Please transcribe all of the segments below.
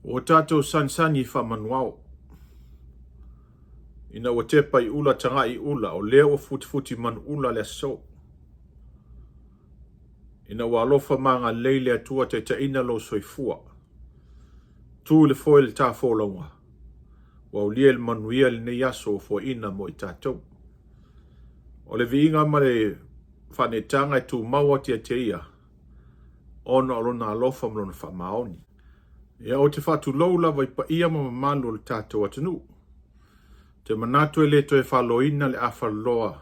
Ua tatou sagisagi faamanuao. Ina ua tepa i ula tagai i ula, o lea ua futifuti manuula le aso. Ina ua alofa ma agalelei le Atua taitaiina lou soifua. Tu i le foe le ta folauga, ua aulia i le manuia lenei aso ua foaiina mo i tatou. O le viiga ma le faaneetaga e tumau atu ia te Ia, ona o Lona alofa ma Lona faamaoni. Ia, ou te faatulou lava i paia ma mamalu o le tatou atunuu. Ou te manatu e le toe faaloina le afaloloa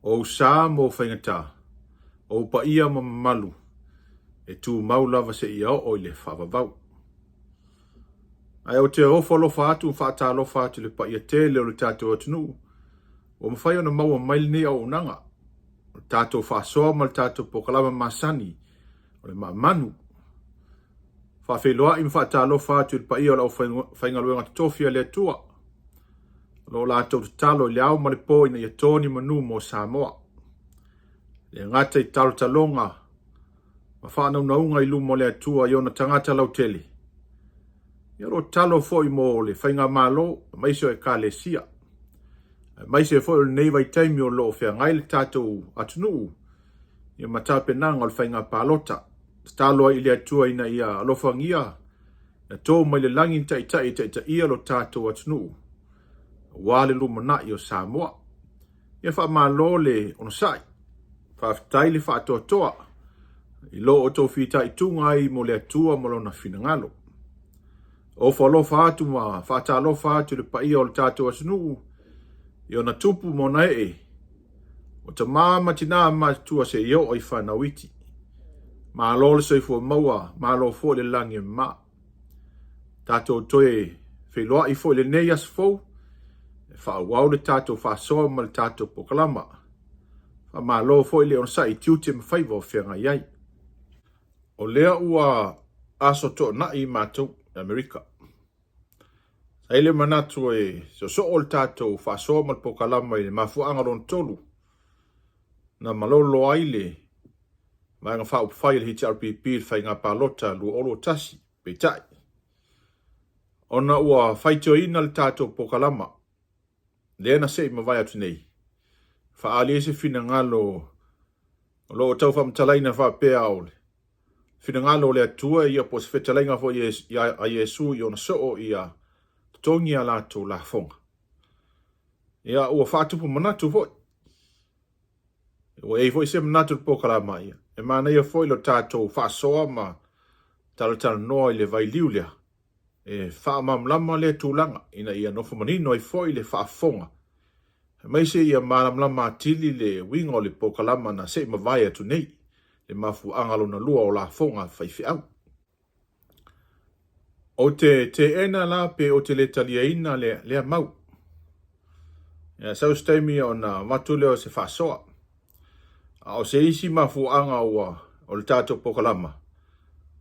o ou sa ma ou faigata, o ou paia ma mamalu e tumau lava seia oo i le faavavau. Ae ou te ofo alofa atu ma faatalofa atu i le paia tele o le tatou atunuu ua mafai ona maua mai lenei auaunaga, o le tatou faasoa ma le tatou polokalama masani o le Maamanu. Faafeiloai ma faatalofa atu i le paia o le aufaigaluega totofi a le Atua, o lo o latou tatalo i le ao ma le po ina ia to ni manu mo Samoa. E le gata i talotaloga ma faanaunauga i luma o le Atua i ona tagata lautele, ia o lo o tatalo foi mo le faigamalo aemaise o Ekalesia, aemaise foi o lenei vaitaimi o lo o feagai le tatou atunuu ia ma tapenaga o le faiga palota. Tatalo ai i le Atua ina ia alofagia ia to mai le lagi ni taitai e taitaia lo tatou atunuu aua le lumanai o Samoa. Ia faamalo le onosai. Faafetai le faatoatoa i lo outou fitaituga ai mo le Atua ma lona finagalo. Ofo alofa atu ma faatalofa atu i le paia o le tatou atunuu i ona tupu ma ona ee, o tama ma tina matutua seia oo i fanau iti. Malo le soifua maua, malo foi le lagi e mama. Tatou toe feiloai foi i lenei aso fou e faaauau le tatou faasoa ma le tatou polokalama. Faamalo foi le onosai i tiute ma faiva o feagai ai. O lea ua aso toonai matou i Amerika. Sa i ai le manatu e soosoo le tatou faasoa ma le polokalama i le mafuaaga lona tolu na malolo ai le Vaega Faaupufai a le HRPP i le Faiga Palota 2021. Peitai, ona ua faitioina le tatou polokalama lea na se i mavae atu nei, faaali ai se finagalo o lo o tau faamatalaina faapea o le finagalo o le Atua ia po o se fetalaiga foi a Iesu i ona soo ia totogi a latou lafoga. Ia ua faatupu manatu foi. Ua i ai foi se manatu i le polokalama ia. E manaia foi lo tatou faasoa ma talatalanoa i le vailiu lea e faamalamalama lea tulaga ina ia nofo manino ai foi le faafofoga aemaise ia malamalama atili le uiga o le polokalama na se i mavae atu nei, le mafuaaga lona lua o lafoga faifeau. Ou te teena la pe ou te le taliaina lea mau. Ia, sau se taimi ona avatu lea o se faasoa. A o se isi mafuaaga ua o le tatou polokalama,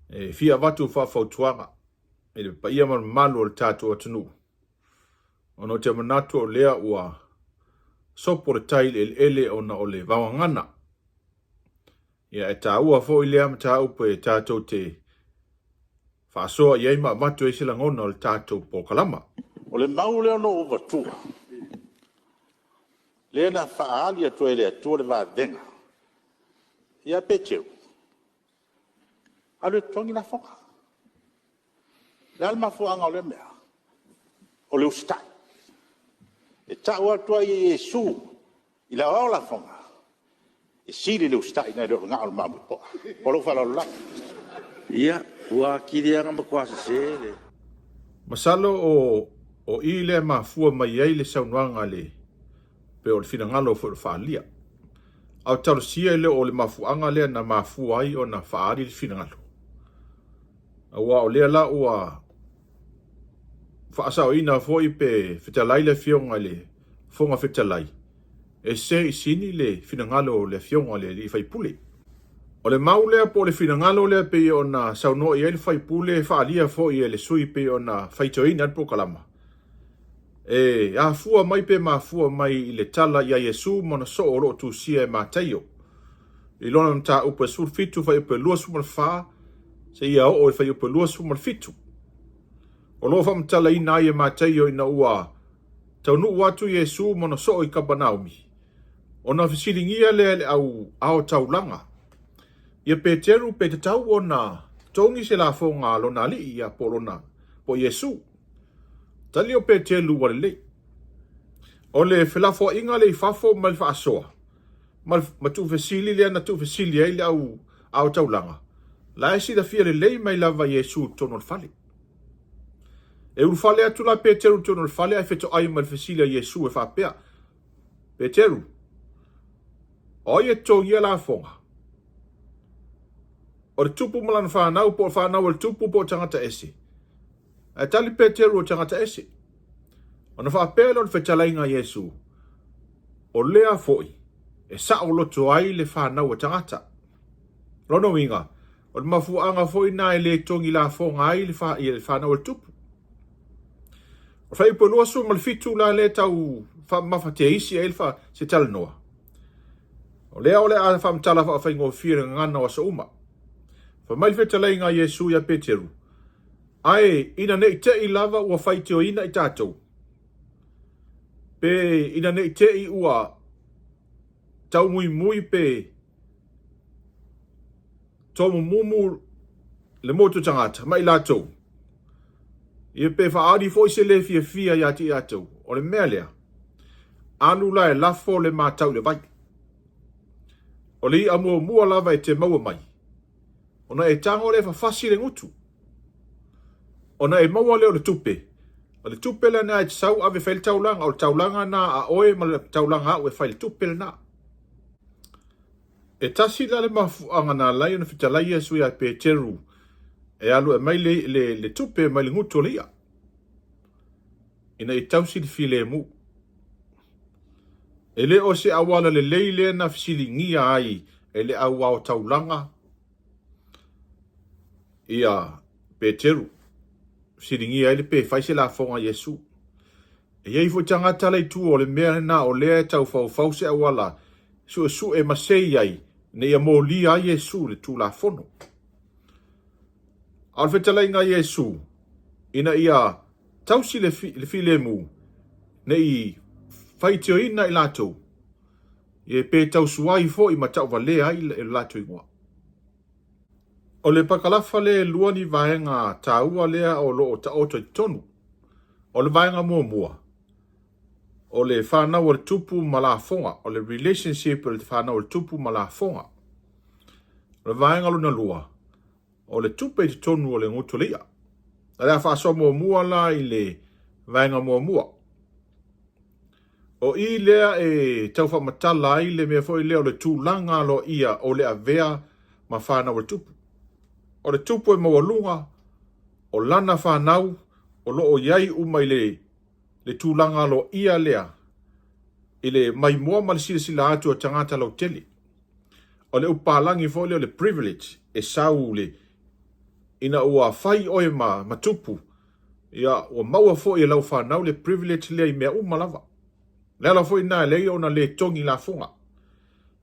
e fia avatu faafautuaga i le paia ma le mamalu o le tatou atunuu, ona ou te manatu o lea ua sopo le tai i le eleele ona o le vaogagana. Ia, e taua foi lea mataupu e tatou te faasoa i ai ma avatu ai se lagona o le tatou polokalama. O le mau lea o lo o ou avatua, lea na faaali atu ai e le Atua le vavega ia Peteru, alu e totogi lafoga. O le a le mafuaaga o lea mea? O le usitai. E tau atu ai e Iesu i le aoao lafoga, e sili le usitai nai lo le gao o le mamoe poa. Ma lou faaaloalo lava. Ia, ua atili ai lava ona matua sese le. Masalo o i lea e mafua mai ai le saunoaga a le pe o le finagalo foi o le faaalia. A o talosia e le o le mafuaaga lea na mafua ai ona faaali le finagalo. Aua o lea la ua faasaoina foi pe fetalai le Afioga i le Fofoga Fetalai, e sese i sini le finagalo o le Afioga i le Alii Faipule. O le mau lea po o le finagalo lea pei ona saunoa i ai le faipule e faaalia foi e le sui pei ona faitioina ai le polokalama, e afua mai pe mafua mai i le tala ia Iesu ma ona soo o lo o tusia e Mataio i lona mataupu e 17 fuaiupu e 24 seia oo i le fuaiupu e 27. O lo o faamatalaina ai e Mataio ina ua taunuu atu Iesu ma ona soo i Kapanaumi, ona fesiligia lea e le au ao taulaga ia Peteru pe tatau ona togi se lafoga a lona alii ia po o lona po o Iesu. Tali o Peteru ua lelei. O le felafoaiga lea i fafo ma le faasoa ma ma tuufesili lea na tuufesili ai le au ao taulaga, la e silafia lelei mai lava Iesu i totonu o le fale. E ulufale atu la Peteru i totonu o le fale ae fetoai ma le fesili a Iesu e faapea, Peteru, o ai e totogia lafoga? O le tupu ma lana fanau, po o fanau a le tupu po o tagata ese? Ae tali Peteru o tagata ese. Ona faapea lea o le fetalaiga a Iesu, o lea foi e saoloto ai le fanau a tagata. Lona uiga, o le mafuaaga foi na e le togi lafoga ai le, fa, le fanau a le tupu. O le fuaiupu e 27 la lea tau faamamafa teisi ai le fa, se talanoa. O lea o le a faamatala faafaigofie le gagana o aso uma. Fai mai le fetalaiga a Iesu ia Peteru, Ae ina ne i te i lava ua faitioina i tatou, pe ina ne i te i ua taumuimui pe tomumumu le motu tagata ma i latou, ia pe faaali foi se le fiafia ia te i latou. O le mea lea, alu la e lafo le matau i le vai. O le i'a muamua lava e te maua mai, ona e tago lea e fafasi le gutu. Ona e maua lea o le tupe. O le tupe lena e te sau ave fai le taulaga. O le taulaga na a oe ma le taulaga a'u e fai le tupe lena. E tasi la le mafuaaga na ala ai ona fetalai Iesu ia Peteru e alu e aumai le, le, le tupe mai le gutu o le i'a, ina ia tausi le filemu. E le o se auala lelei lea na fesiligia ai e le au ao taulaga ia Peteru, fesiligia ai le pe fai se lafoga a Iesu. E i ai foi tagata la i tua o le mea lena o lea e tau faufau se auala suesue ma sei ai ina ia molia ai Iesu i le Tulafono. A o le fetalaiga a Iesu, ina ia tausi le, le filemu, ne i faitioina i latou, ia pe tausuai foi ma tauvalea ai le latou igoa. O le pakalafa lea e lua ni vaega taua lea o lo o taoto i totonu. O le vaega muamua, o le fanau a le tupu ma lafoga, o le relationship o le fanau a le tupu ma lafoga. O le vaega lona lua, o le tupe i totonu o le gutu o le i'a. O le a faasoa muamua la i le vaega muamua. O i lea e tau faamatala ai le mea foi lea o le tulaga aloaia o le avea ma fanau a le tupu. O le tupu e maualuga, o lana fanau o lo o i ai uma i le, le tulaga aloaia lea i le maimoa ma le silasila atu a tagata lautele. O le upu palagi foi lea o le privilege e sau le ina ua fai oe ma, ma tupu, ia ua maua foi e lau fanau le privilege lea i mea uma lava. Le ala foi na e leai ona le togi lafoga.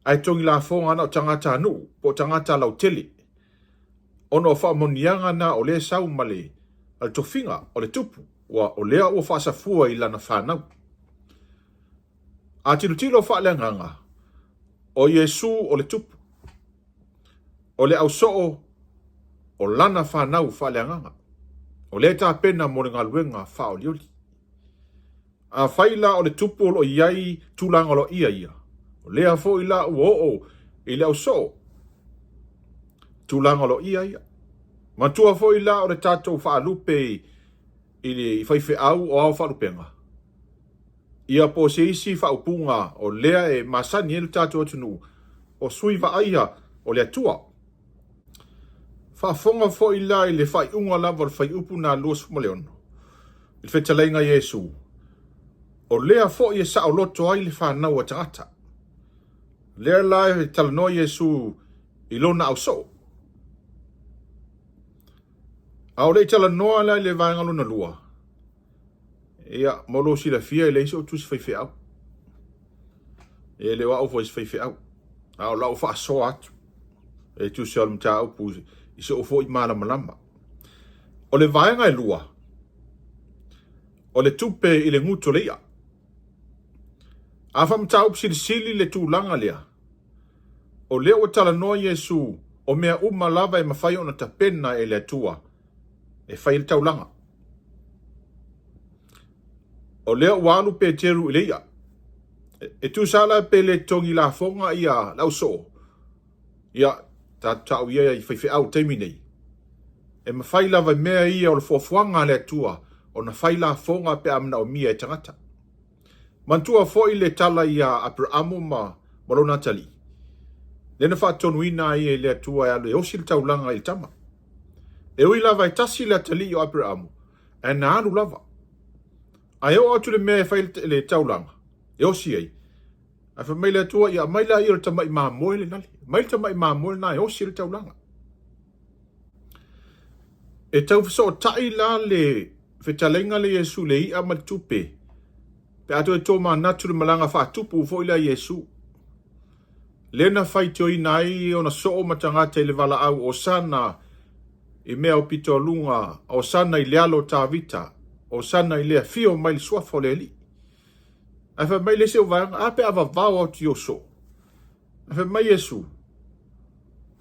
Ae togi lafoga na o tagata a nuu po o tagata lautele. Ona o faamanuiaga na o lea sau ma le, ma le tofiga o le tupu, ua o lea ua faasafua i lana fanau. A tilotilo faaleagaga, o Iesu o le tupu, o le ausoo o lana fanau faaleagaga, o lea e tapena mo le galuega faaolioli. Afai la o le tupu o lo o i ai tulaga aloaia ia, o lea foi la ua oo i le ausoo tulaga aloaia ia. Manatua foi la o le tatou faalupe i le faifeau o ao faalupega, ia po o se isi faaupuga o lea e masani ai le tatou atunuu, o sui vaaia o le Atua. Faafofoga foi la i le faaiuga lava o le fuaiupu na 26, i le fetalaiga a Iesu, o lea foi e saoloto ai le fanau a tagata. Lea la e talanoa Iesu i lona ausoo. A o le i talanoa la i le vaega lona lua, ia, mo lou silafia e leai so'u tusi faifeau. E le o a'u foi se faifeau, a o la'u faasoa atu e tusa o le mataupu i so'u foi malamalama. O le vaega e lua, O le tupe i le gutu o le i'a. A faamataupu silisili le tulaga lea, o lea ua talanoa Iesu o mea uma lava e mafai ona tapena e le Atua e fai ai le taulaga. O lea ua alu Peteru i le i'a. E tusa la pe le totogi lafoga ia le ausoo, ia, tatou tau ia i faifeau i le taimi nei. E mafai lava i mea ia o le fuafuaga a le Atua ona fai lafoga pe a manaomia e tagata. Manatua foi le tala ia Aperamo ma lona atalii, lea na faatonuina ai e le Atua e alu e osi le taulaga i le tama. E ui lava e tasi le atalii o Aperamo, ae na alu lava. Ae oo atu i le mea e fai le taulaga, e osi ai, ae fai mai le Atua, ia aumai laia o le tamai mamoe lenale. Aumai le tamai mamoe lena e osi ai le taulaga. E tau fesootai la le fetalaiga lea a Iesu i le i'a ma le tupe, pe a toe tomanatu i le malaga faatupu foi lea a Iesu, lea na faitioina ai ona soo ma tagata i le valaau, Osana i mea o pitoaluga, Osana i le alo o Tavita, Osana i le afio mai le suafa o le Alii. Ae fai mai le isi au vaega, a pe a vavao atu i ou soo? Ae fai mai Iesu,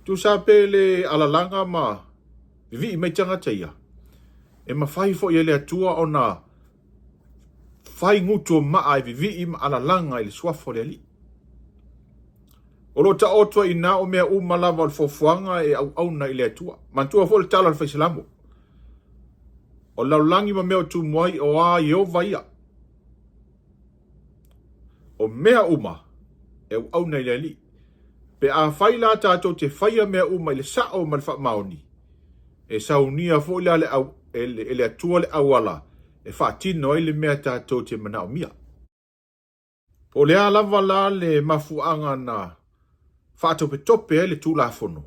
Tusa pe le alalaga ma vivii mai tagata ia, e mafai foi e le Atua ona fai gutu o maa e vivii ma alalaga i le suafa o le Alii. O lo o taoto ai i ina o mea uma lava o le fuafuaga e auauna i le Atua. Manatua foi le tala a le Faisalamo, O le lalolagi ma mea o tumu ai, o a Ieova ia. O mea uma e auauna i le Alii. Pe afai la tatou te faia mea uma i le sao ma le faamaoni, e saunia foi la e le Atua le auala e faatino ai le mea tatou te manaomia. Po o le a lava la le mafuaaga na faatopetope ai le Tulafono,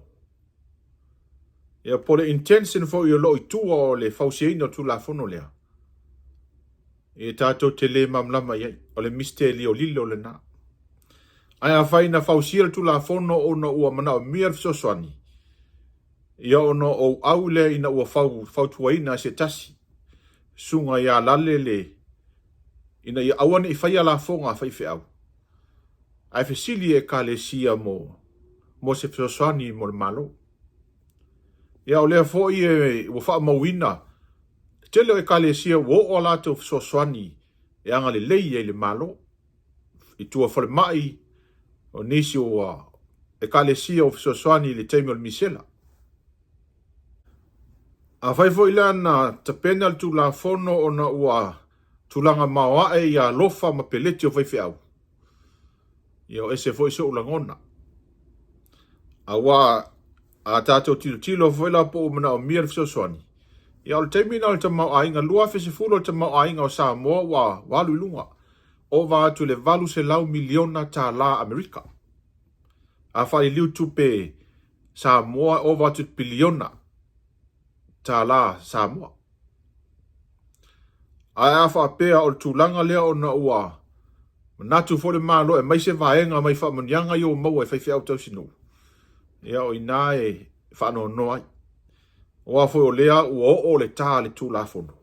ia po o le intention foi o lo o i tua o le fausiaina o le Tulafono lea, e tatou te le malamalama i ai. O le misitelio lilo lena. Ae afai na fausia le Tulafono ona ua manaomia le fesoasoani, ia ona ou au lea ina ua fautuaina e se tasi, susuga ia Lale le, ina ia aua ne i faia lafoga a faifeau, ae fesili e Ekalesia mo se fesoasoani mo le Malo. Ia o lea foi e, ua faamauina le tele o Ekalesia ua oo a latou fesoasoani e agalelei ai le Malo. I tua falemai, o nisi o Ekalesia ua fesoasoani i le taimi o le misela. Afai foi la na tapena le Tulafono ona ua tulaga maoae ia alofa ma peleti o faifeau, ia o ese foi so'u lagona. Aua a tatou tilotilo foi la po ua manaomia le fesoasoani, ia o le taimi lena o le tamaoaiga, 2010 o le tamaoaiga o Samoa ua alu i luga, ova atu i le $800 miliona tala Amerika. A faaliliu tupe Samoa, ova atu i le piliona tala Samoa. Ae a faapea o le tulaga lea ona ua manatu foi le Malo e aumai se vaega mai faamanuiaga ia ua maua e faifeau tausinuu, ia o i ina e faanoanoa ai. Aua foi o lea ua oo le ta a le Tulafono.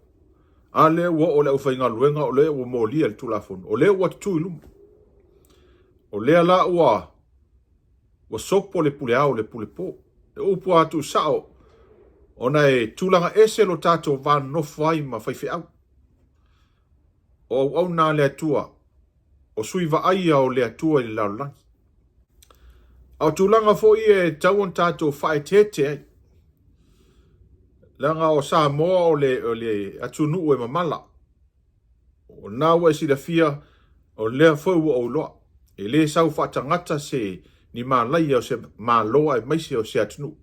A lea ua oo le aufaigaluega o lea ua molia le Tulafono. O lea ua tutu i luma. O lea la ua Ua sopo le pule ao le pule po. E upu a tuusao ona e tulaga ese lo tatou va nonofo ai ma faifeau. O auauna a le Atua, o sui vaaia o le Atua i le lalolagi. A o tulaga foi ia e tatau ona tatou faaeteete ai. Leaga o Samoa o le atunuu e mamala. O lena ua e silafia, o lea foi ua ou iloa, e le sau faatagata se ni malaia o se Malo aemaise o se atunuu,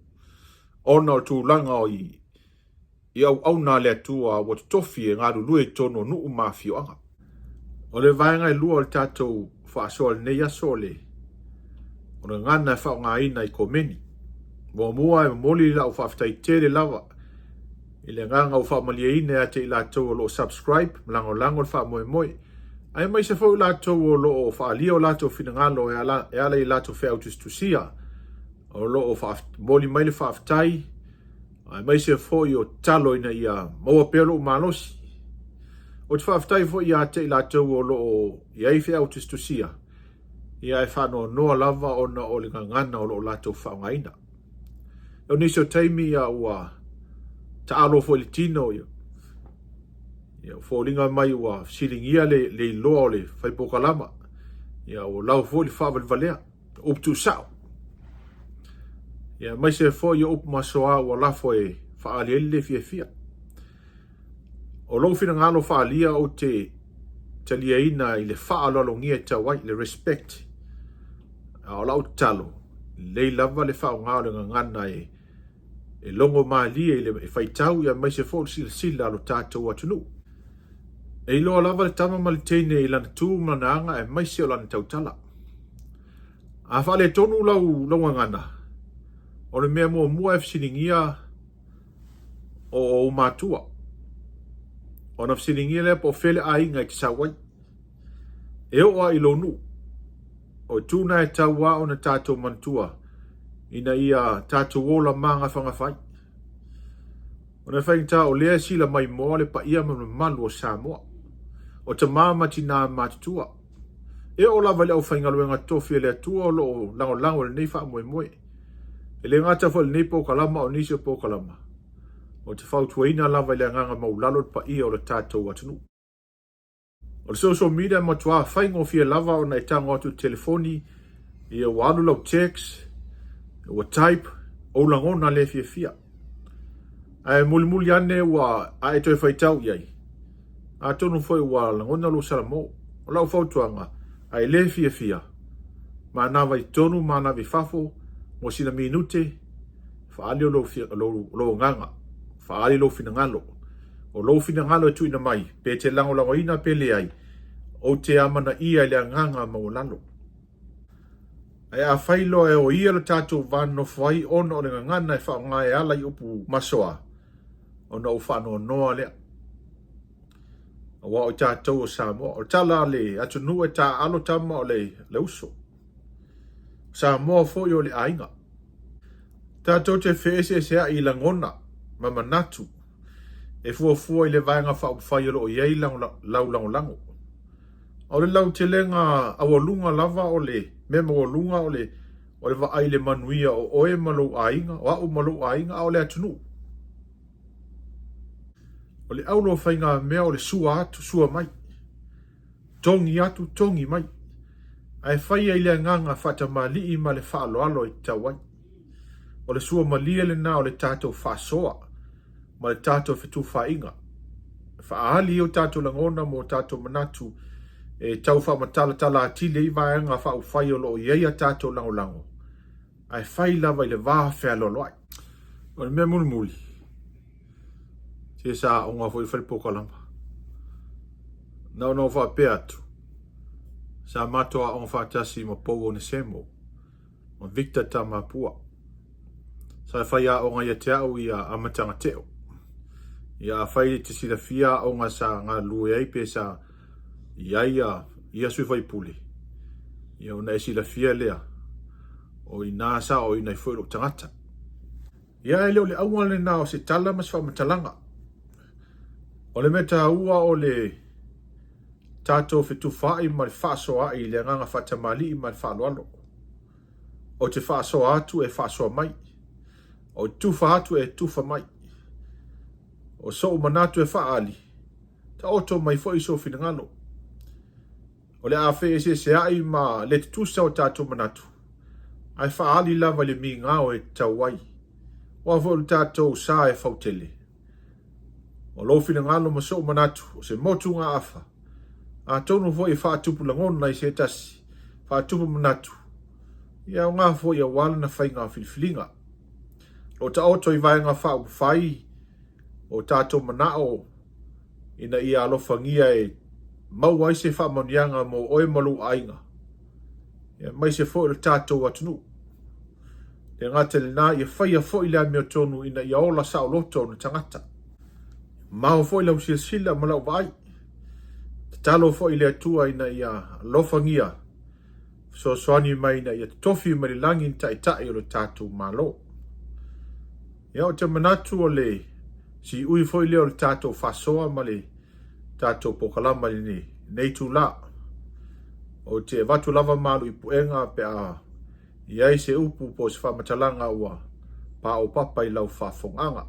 ona o tulaga o i auauna a le Atua ua totofi e galulue i totonu o nuu ma afioaga. O le vaega e lua o le tatou faasoa i lenei aso o le o le gagana e faaaogaina i komeni. Muamua e momoli lau faafetai tele lava i le agaga ua faamalieina ia te i latou o lo o subscribe ma lagolago le faamoemoe, aemaise foi o latou o lo o faaalia o latou finagalo e ala, e ala i latou feau tusitusia o lo o momoli mai le faafetai, aemaise foi o tatalo ina ia maua pea lou malosi. Ou te faafetai foi ia te i latou o lo o i ai feau tusitusia, ia ae faanoanoa lava ona o le gagana o lo o latou faaaogaina. O nisi o taimi ia ua taalo foi i le tino ia, ia ua foliga mai ua fesiligia le, le iloa o le fai polokalama, ia ua lau foi le faavalevalea, upu tuusao. Ia aemaise foi o upu masoa ua lafo e faaali ai le le fiafia. O lou finagalo faaalia ou te taliaina i le faaaloalogia e tatau ai, le respect. A o lau tatalo, lelei lava le faaaoga o le gagana e, e logo malie i le e faitau aemaise foi o le silasila a lo tatou atunuu. E iloa lava le tama ma le teine i lana tu ma lana aga aemaise o lana tautala. A faaletonu lau, lau gagana, o le mea muamua e fesiligia o ou matua. Ona fesiligia lea po o fea le aiga e te sau ai. E oo lava i lou nuu. O itu na e tau lava ona tatou manatua ina ia tatou ola magafagafa ai. Ona e faigata o lea e sila maimoa le paia ma le mamalu o Samoa. O tama ma tina matutua. E oo lava i le aufaigaluega totofi a le Atua o lo o lagolago i lenei faamoemoe. E le gata foi i lenei polokalama a o nisi o polokalama. Ou te fautuaina lava i le agaga maualalo le paia o le tatou atunuu. O le social media e matua faigofie lava ona e tago atu i le telefoni, ia ua alu lau text, ua type, ou lagona le fiafia. Ae mulimuli ane ua a e toe faitau i ai, atonu foi ua lagona lou salamo. O lau fautuaga, a e le fiafia, manava i totonu, manava i fafo, mo sina minute, faaali lou, lou, lou agaga, faaali lou finagalo. O lou finagalo e tuuina mai, pe e te lagolagoina pe leai, ou te amanaia i le agaga maualalo. Ae afai loa e o ia lo tatou va nonofo ai ona o le gagana e faaaoga e ala i upu masoa, ona ou faanoanoa lea. Aua o i tatou o Samoa. O le tala a le atunuu e taaalo tama o le, le uso. O Samoa foi o le aiga. Tatou te feeseeseai i lagona ma manatu e fuafua i le vaega faaupufai o lo o i ai lau lagolago. O le lautelega aualuga lava o le mea maualuga o le o le vaai i le manuia o oe ma lou aiga, o au ma lou aiga, a o le atunuu. O le aulo o faigamea o le sua atu, sua mai. Togi atu, togi mai. Ae faia i le agaga faatamalii ma le faaaloalo e tatau ai. O le sua malie lena o le tatou faasoa ma le tatou fetufaaiga. E faaali o tatou lagona ma o tatou manatu e tau faamatalatala atili ai vaega faaupufai o lo o i ai a tatou lagolago, ae fai lava i le va fealoaloai. O le mea mulimuli, se sa aoga foi i fale polokalama. Na ona ou faapea atu, sa matou aoga faatasi ma Pou Onesemo ma Victor Tamapua. Sa fai aoga ia te au ia Amataga Teo. Ia afai e te silafia aoga sa galulue ai pe sa i ai ia, ia sui faipule, ia ona e silafia lea, o ina sa aoina ai foi lou tagata. Ia e le o le auga lena o se tala ma se faamatalaga. O le mea taua o le tatou fetufaai ma le faasoaai i le agaga faatamalii ma le faaaloalo. Ou te faasoa atu e faasoa mai. Ou te tufa atu e tufa mai. O sou manatu e faaali, taoto mai foi sou finagalo. O le a feeseeseai ma le tutusa o tatou manatu, ae faaali lava i le migao e tatau ai. Aua foi o le tatou sa e fautele. O lou finagalo ma sou manatu, o se motugaafa, atonu foi e faatupu lagona i se tasi, faatupu manatu, ia aoga foi aua lana faiga filifiliga. O lo o taoto i vaega faaupufai o tatou manao ina ia alofagia e maua ai se faamanuiaga mo oe ma lou aiga, aemaise foi o le tatou atunuu. Le gata i lena, ia faia foi le amiotonu ina ia ola saoloto ona tagata. Mao foi lau silasila ma lau vaai. Tatalo foi i le Atua ina ia alofagia, fesoasoani mai ina ia totofi mai le lagi ni taitai o le tatou Malo. Ia, ou te manatu o le siui foi lea o le tatou faasoa ma le tatou polokalama i lenei itula. Ou te avatu lava malu i puega pe a i ai se upu po o se faamatalaga ua paopapa i lau faafofogaaga.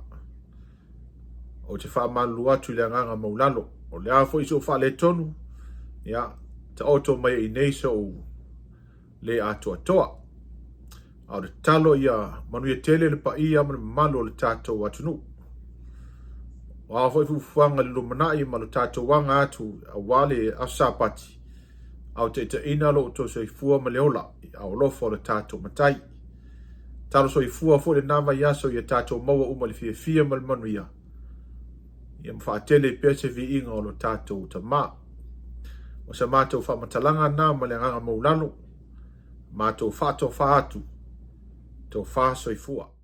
Ou te faamalulu atu i le agaga maulalo. O le a foi sou faaletonu, ia, taoto mai i nei sou le atoatoa. A o le tatalo ia manuia tele le paia ma le mamalu o le tatou atunuu. O a foi fuafuaga i le lumanai ma lo tatou aga atu aua le Aso Sapati, a o taitaiina lo outou soifua ma le ola i aao alofa o le tatou Matai. Talo soifua foi lena vaiaso ia tatou maua uma i le fiafia ma le manuia, ia ma faatele ai pea se viiga o lo tatou Tama. O sa matou faamatalaga na ma le agaga maulalo, matou faatofa atu, tofa soifua.